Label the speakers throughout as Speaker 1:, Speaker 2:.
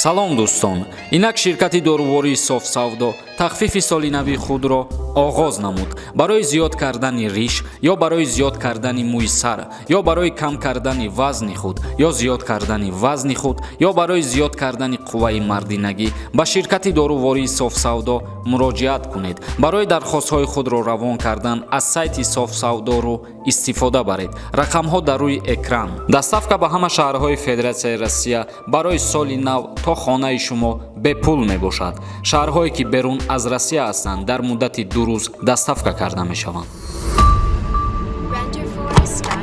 Speaker 1: Салом, дӯстон! Инак ширкати дорувории Софсавдо тахфифи соли нави худро оғоз намуд. Барои зиёд кардани риш ё барои зиёд кардани мӯи сар, ё барои кам кардани вазни худ, ё зиёд кардани вазни худ, ё барои зиёд кардани қувваи мардинагӣ ба ширкати дорувории Софсавдо муроҷиат кунед. Барои дархостҳои худро равон кардан аз сайти Софсавдору истифода баред. Рақамҳо дар рӯи экран. Доставка ба ҳама шаҳрҳои Федератсияи Россия барои соли нав то хонаи шумо бепул мебошад. Шаҳрҳое, ки берун аз Россия ҳастанд, дар муддати 2 рӯз доставка карда мешаванд.
Speaker 2: Renderforest.com.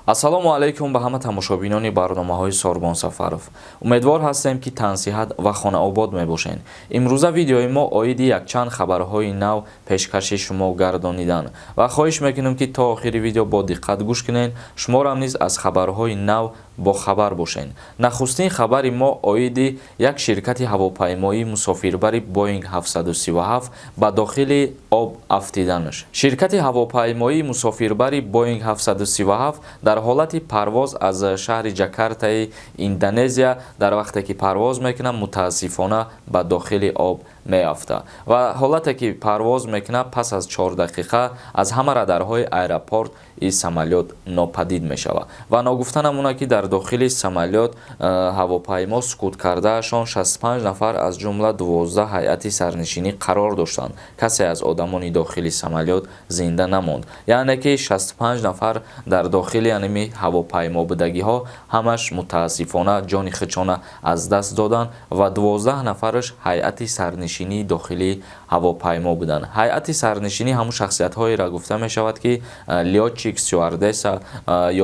Speaker 3: Ассалому алайкум ба ҳама тамошобинони барномаҳои Сорбон Сафаров. Умедвор ҳастем, ки тансиҳат ва хонаобод мебошед. Имрӯза видеои мо оиди якчанд хабарҳои нав пешкаши шумо гардонидан ва хоҳиш мекунем, ки то охири видео бо диққат гӯш кунед, шуморам низ аз хабарҳои нав бохабар бошед. Нахустин хабари мо оиди як ширкати ҳавопаймоии мусофирбари Боинг 737 ба дохили об афтиданаш. Ширкати ҳавопаймоии мусофирбари Боинг 737 дар ҳолати парвоз аз шаҳри Ҷакартаи Индонезия, дар вақте ки парвоз мекунад, мутаассифона ба дохили об меафтад ва ҳолате ки парвоз мекунад, пас аз 4 дақиқа аз ҳама радарҳои аэропорт ин самолёт нопадид мешавад. Ва ногуфта намонад, ки дар дохили самолёт ҳавопаймо суқут кардаашон 65 нафар, аз ҷумла 12 ҳайати сарнишинӣ қарор доштанд. Касе аз одамони дохили самолёт зинда намонд, яъне ки 65 нафар дар дохили аними ҳавопаймо будагиҳо ҳамаш мутаассифона ҷони худшона аз даст доданд ва 12 нафараш ҳайати сарнишинии дохили ҳавопаймо буданд. Ҳайати сарнишинӣ ҳамун шахсиятҳоеро гуфта мешавад, ки лётчик, стюардесса,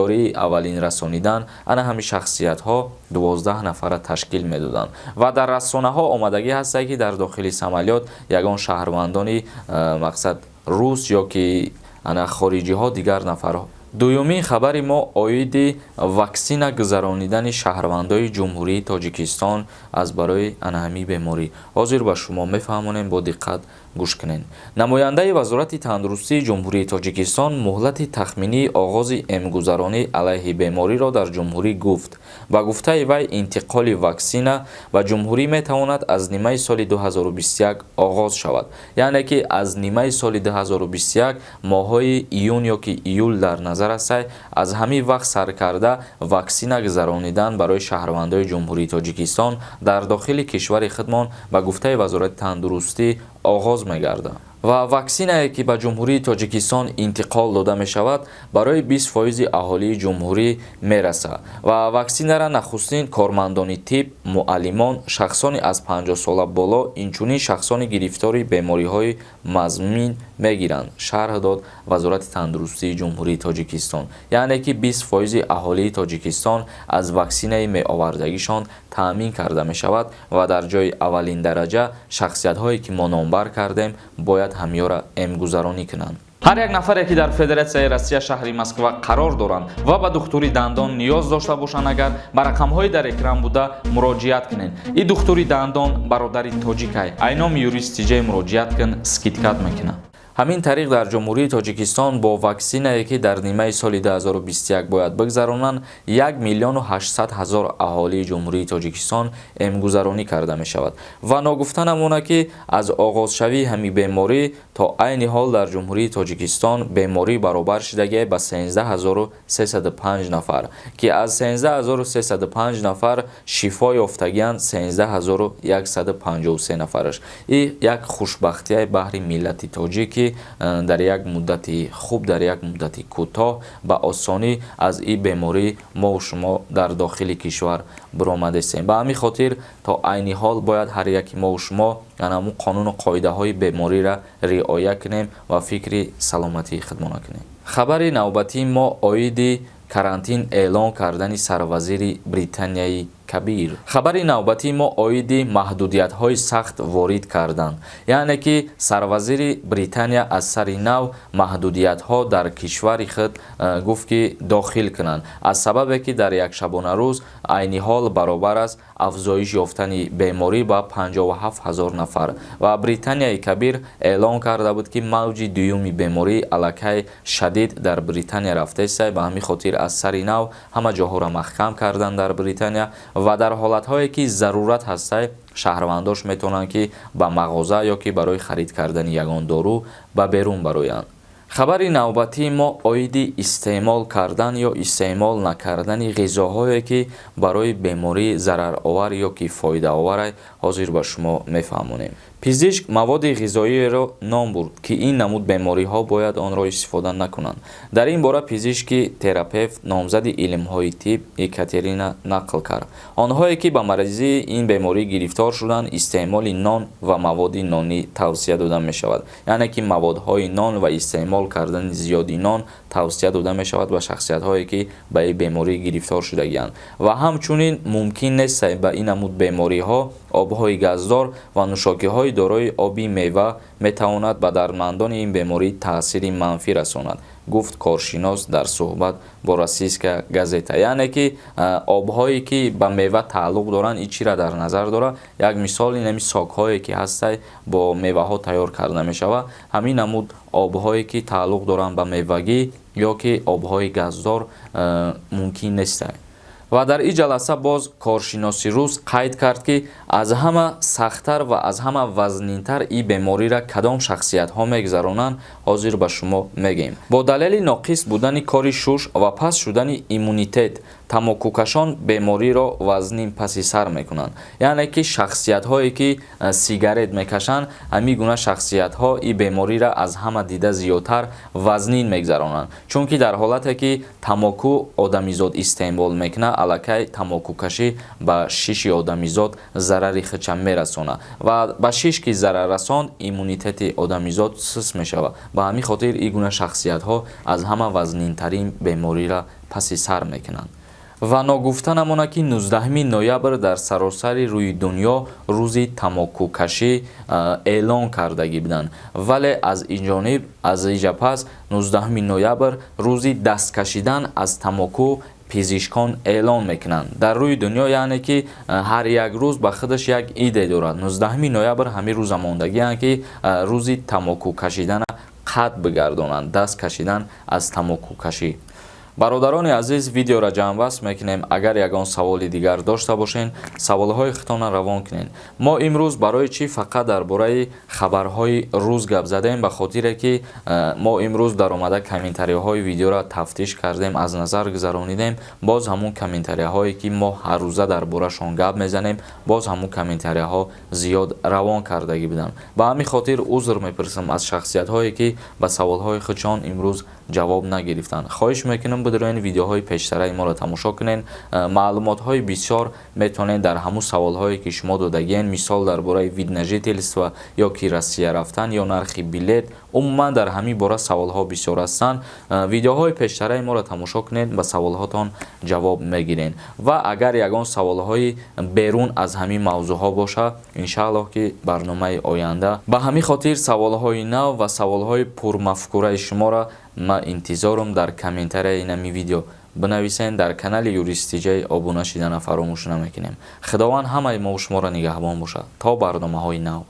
Speaker 3: ёрии аввалин расонидан, ана ҳамин шахсиятҳо 12 нафарра ташкил медоданд. Ва дар расонаҳо омадагӣ ҳастад, ки дар дохили самолёт ягон шаҳрвандони мақсад рус ё ки ана хориҷиҳо, дигар нафарҳо. Дуюмин хабари мо оиди ваксина гузаронидани шаҳрвандои Ҷумҳурии Тоҷикистон аз барои анаҳамии беморӣ. Ҳозир ба шумо мефаҳмонем, бо диққат гӯш кунед. Намояндаи Вазорати тандурустии Ҷумҳурии Тоҷикистон муҳлати тахминии оғози эмгузаронӣ алайҳи бемориро дар ҷумҳурӣ гуфт. Ба гуфтаи вай, интиқоли ваксина ба ҷумҳурӣ метавонад аз нимаи соли 2021 оғоз шавад, яъне ки аз нимаи соли 2021, моҳҳои июн ё ки июл дар назар аст. Аз ҳамин вақт сар карда ваксина гузаронидан барои шаҳрвандои Ҷумҳурии Тоҷикистон дар дохили кишвари худмон, ба гуфтаи Вазорати тандурустӣ, оғоз мегардад. Ва ваксинае, ки ба Ҷумҳурии Тоҷикистон интиқол дода мешавад, барои 20 фоизи аҳолии ҷумҳурӣ мерасад ва ваксинара нахустин кормандони тиб, муаллимон, шахсони аз 50 сола боло, инчунин шахсони гирифтори бемориҳои мазмин мегиранд, шарҳ дод Вазорати тандурустии Ҷумҳурии Тоҷикистон. Яъне ки 20 фоизи аҳолии Тоҷикистон аз ваксинаи меовардагишон таъмин карда мешавад ва дар ҷои аввалин дараҷа шахсиятҳое, ки мо номбар кардем, бояд ҳамёра эмгузаронӣ кунанд. Ҳар як нафаре, ки дар Федератсияи Россия, шаҳри Москва қарор доранд ва ба духтури дандон ниёз дошта бошанд, агар ба рақамҳои дар экран буда муроҷиат кунед. И духтури дандон бародари тоҷикай, айноми юрист тиҷай муроҷиат кун, скидка мекунад. Ҳамин тариқ, дар Ҷумҳурии Тоҷикистон бо ваксинае, ки дар нимаи соли 2021 бояд бигзаронанд, 1 миллиону 800 ҳазор аҳолии Ҷумҳурии Тоҷикистон эмгузаронӣ карда мешавад. Ва ногуфта намонад, ки аз оғозшавии ҳамин беморӣ то айни ҳол дар Ҷумҳурии Тоҷикистон беморӣ баробар шудагиа ба 13 305 нафар, ки аз 13 305 нафар шифо ёфтагианд 13 153 нафараш. И як хушбахтияи баҳри миллати тоҷик, ки дар як муддати хуб, дар як муддати кӯтоҳ ба осонӣ аз ин беморӣ мову шумо дар дохили кишвар биромадестем. Ба ҳамин хотир то айни ҳол бояд ҳар яки мову шумо ҳамун қонуну қоидаҳои бемориро риоя кунем ва фикри саломатии худмона кунем. Хабари навбатии мо оиди карантин эълон кардани сарвазири Британияи. Кабир. Хабари навбатии мо оиди маҳдудиятҳои сахт ворид кардан, яъне ки сарвазири Британия аз сари нав маҳдудиятҳо дар кишвари худ гуфт, ки дохил кунанд, аз сабабе ки дар як шабонарӯз айни ҳол баробар аст афзоиш ёфтани беморӣ ба 57 ҳазор нафар. Ва Британияи Кабир эълон карда буд, ки мавҷи дуюми беморӣ аллакай шадид дар Британия рафтаеста. Ба ҳамин хотир аз сари нав ҳама ҷоҳоро маҳкам кардан дар Британия ва дар ҳолатҳое ки зарурат ҳастай, шаҳрвандош метавонанд, ки ба мағоза ё ки барои харид кардани ягон дору ба берун бароянд. Хабари навбатии мо оиди истеъмол кардан ё истеъмол накардани ғизоҳое, ки барои беморӣ зараровар ё ки фоидаовар, ҳозир ба шумо мефаҳмонем. Пизишк маводи ғизоиеро ном бурд, ки ин намуд бемориҳо бояд онро истифода накунанд. Дар ин бора пизишки терапевт, номзади илмҳои тиб Екатерина нақл кард. Онҳое, ки ба маризии ин беморӣ гирифтор шуданд, истеъмоли нон ва маводи нонӣ тавсия дода мешавад, яъне ки маводҳои нон ва истеъмол кардани зиёди нон тавсия дода мешавад ба шахсиятҳое, ки ба ин беморӣ гирифтор шудагианд. Ва ҳамчунин мумкин нест ба ин намуд бемориҳо обҳои газдор ва нӯшокиҳои дорои оби мева метавонад ба дардмандони ин беморӣ таъсири манфӣ расонад, гуфт коршинос дар суҳбат бо «Российская газета». Яъне ки обҳое, ки ба мева тааллуқ доранд, ин чиро дар назар дорад? Як мисол, инами сокҳое, ки ҳастай, бо меваҳо тайёр карда мешавад. Ҳамин намуд обҳое, ки тааллуқ доранд ба мевагӣ ё ки обҳои газдор, мумкин нестанд. Ва дар ин ҷаласа боз коршиноси рус қайд кард, ки аз ҳама сахттар ва аз ҳама вазнинтар ин бемориро кадом шахсиятҳо мегузаронанд, ҳозир ба шумо мегӯем. Бо далели ноқис будани кори шуш ва паст шудани иммунитет тамокукашон бемориро вазнин паси сар мекунанд. Яъне ки шахсиятҳое, ки сигарет мекашанд, ҳамин гуна шахсиятҳо ин бемориро аз ҳама дида зиёдтар вазнин мегузаронанд, чунки дар ҳолате ки тамоку одамизод истеъмол мекунад, аллакай тамокукашӣ ба шиши одамизод зарари худша мерасонад ва ба шиш ки зарар расонд, иммунитети одамизод суст мешавад. Ба ҳамин хотир ин гуна шахсиятҳо аз ҳама вазнинтарин бемориро паси сар мекунанд. Ва ногуфта намонад, ки 19 ноябр дар саросари рӯи дунё рӯзи тамокукашӣ эълон кардагӣ буданд, вале аз ин ҷониб, аз иҷа пас 19 ноябр рӯзи даст кашидан аз тамоку пизишкон эълон мекунанд дар рӯи дунё. Яъне ки ҳар як рӯз ба худаш як иде дорад. 19 ноябр ҳамин рӯза мондагианд, ки рӯзи тамоку кашидана қатъ бигардонанд, даст кашидан аз тамокукашӣ. Бародарони азиз, видеоро ҷамъбаст мекунем. Агар ягон саволи дигар дошта бошед, саволҳои худтонро равон кунед. Мо имрӯз барои чӣ фақат дар бораи хабарҳои рӯз гап задем? Ба хотире ки мо имрӯз даромада комментарияҳои видеоро тафтиш кардем, аз назар гузаронидем. Боз ҳамун комментарияҳое, ки мо ҳаррӯза дар борашон гап мезанем, боз ҳамун комментарияҳо зиёд равон кардагӣ буданд. Ба ҳамин хотир узр мепурсам аз шахсиятҳое, ки ба саволҳои худшон имрӯз ҷавоб нагирифтанд. Хоҳиш мекунам, бидуроен, видеоҳои пештараи моро тамошо кунед. Маълумотҳои бисёр метавонед дар ҳамун саволҳое, ки шумо додагиен, мисол дар бораи вид на жительство ё ки Россия рафтан ё нархи билет, умуман дар ҳамин бора саволҳо бисёр ҳастанд. Видеоҳои пештараи моро тамошо кунед, ба саволҳотон ҷавоб мегиред. Ва агар ягон саволҳои берун аз ҳамин мавзӯъҳо боша, иншааллоҳ, ки барномаи оянда. Ба ҳамин хотир саволҳои нав ва саволҳои пурмафкураи шуморо ман интизорам, дар комментарияи инами видео бинависен. Дар канали Юристиҷаи обуна шидана фаромӯш намекунем. Худованд ҳамаи мо шуморо нигаҳбон бошад. То барномаҳои нав.